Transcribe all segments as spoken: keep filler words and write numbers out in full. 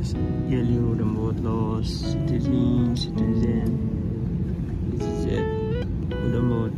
Iha liu udan boot loos, citizen, citizen, citizen, udan boot.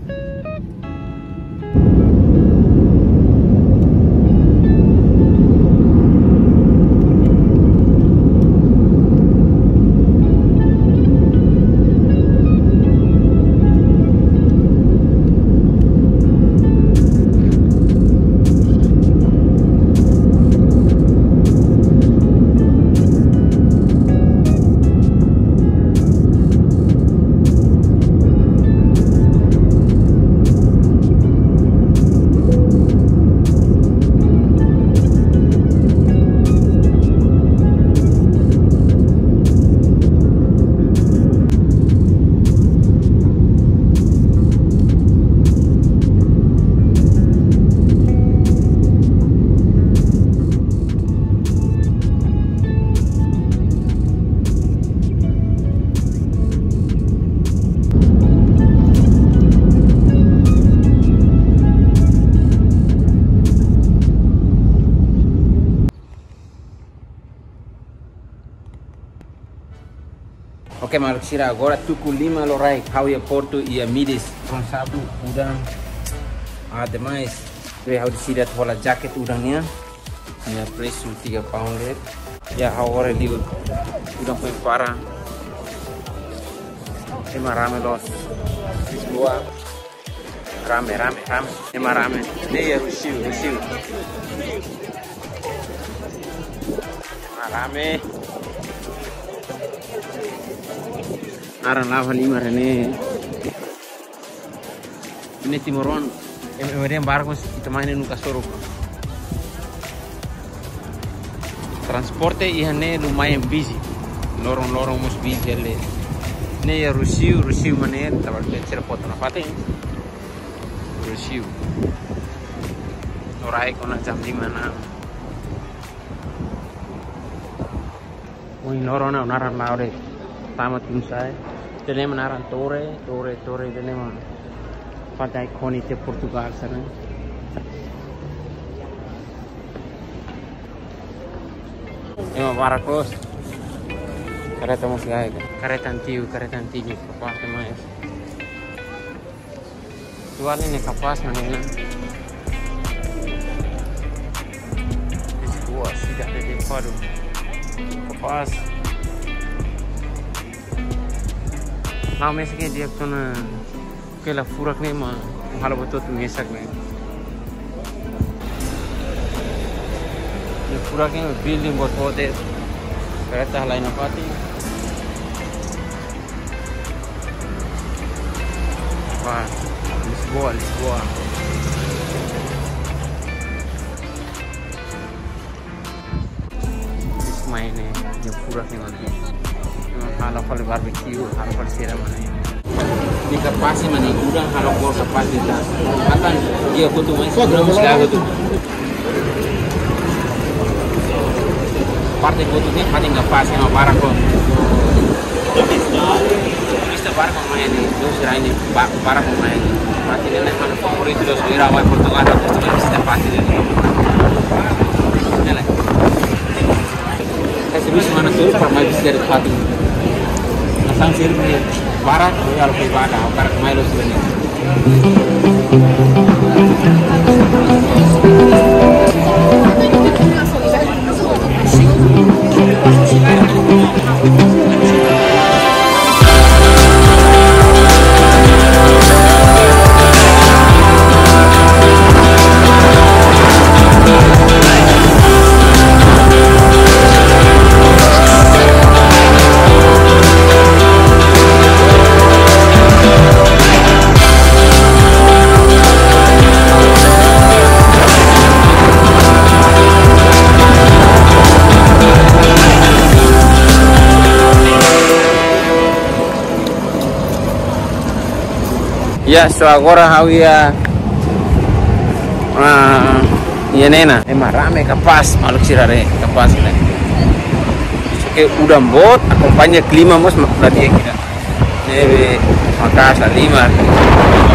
Oke, maluk sira, agora tuku lima loraik, ha'u iha portu iha Midis. Rona sabu, udan. Ah, demais. Be ha'u deside atu hola jaket udan nian. Nia presu tiga pound de'it. Ya, ha'u agora liu udan foin para. Ema rame loos. Lisboa. Rame, rame, rame. Ema rame. Ne'e iha Rúsiu, Rúsiu. Ema rame. Naran la'o halimar ne'e. Ne'e timoroan, em, em, em barcos, ita mai ne'e nunka hasoru. Transporte iha ne'e lumayan busy. Loron-loron mós busy hela. Ne'e iha Rúsiu, Rúsiu mak ne'e, ita bele tira foto nafatin. Rúsiu. Loraik ona jam lima ona. Ohin loron ona naran la'o de'it. Tama tun sa'e. Ida-ne'e mak naran Torre, Torre, Torre, ida-ne'e mak fatin ikonik iha Portugal sira-ne'e. Ema barak loos. Kareta mós iha. Kareta antigu, kareta antigu. Kapás demais. Atuál ne'e kapás mak ne'e. Lisboa, sidade de Faro. Kapás. La'o mesak iha di'ak ona, kela furak ne'e mak halo buat hotu mesak ne'e. Ne'e furak ne'e building boot-boot de'it. Kareta halai nafatin. Wah, Lisboa, Lisboa. Ida-ne'e mak ne'e, ne'e furak ne'e mak ne'e. Ne'e mak halo fali barbecue, halo fali sira mak ne'e. Ne'e kapás mak ne'e, udan halo kor kapás de'it. Atan, iha kotuk mai, udan mós iha kotuk. Parte kotuk ne'e, parte kapás mak barak loos. Turista barak mak mai ne'e, dos rai ne'e, ba-, barak mak mai ne'e. Parte ne'e, ne'e, mak favoritu dos ira mai Portugal, Portugal, visita parte ne'e. Ne'e, ne'e. Ita servisu mana tuur para mai visita parte. Nasaun sira ne'e barak, ya, lebih barak, barak mai loos ne'e. Ya, so agora ha'u iha, ah, iha ne'e ona. Ema rame kapás, maluk sira ne'e, kapás ne'e. Só ke udan boot, akompaña klima mós mak la di'ak ida. Ne'ebé maka'as halimar.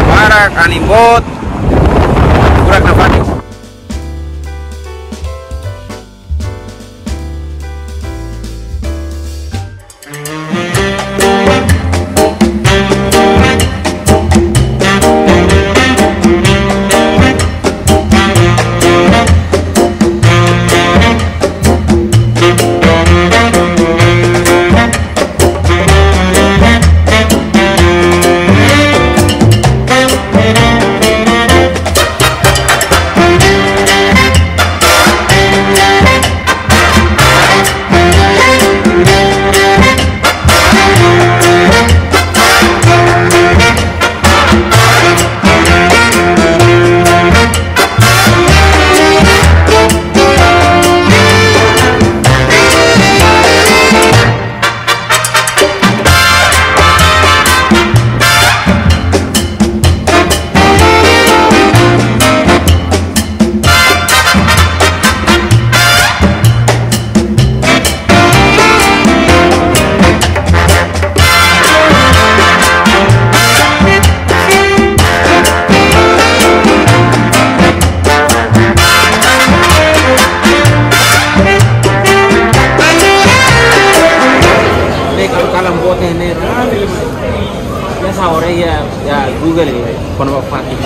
Barak, anin boot, furak nafatin. Lambote ne'e, ya, sahore ya, ya Google ya, kono ba fatin.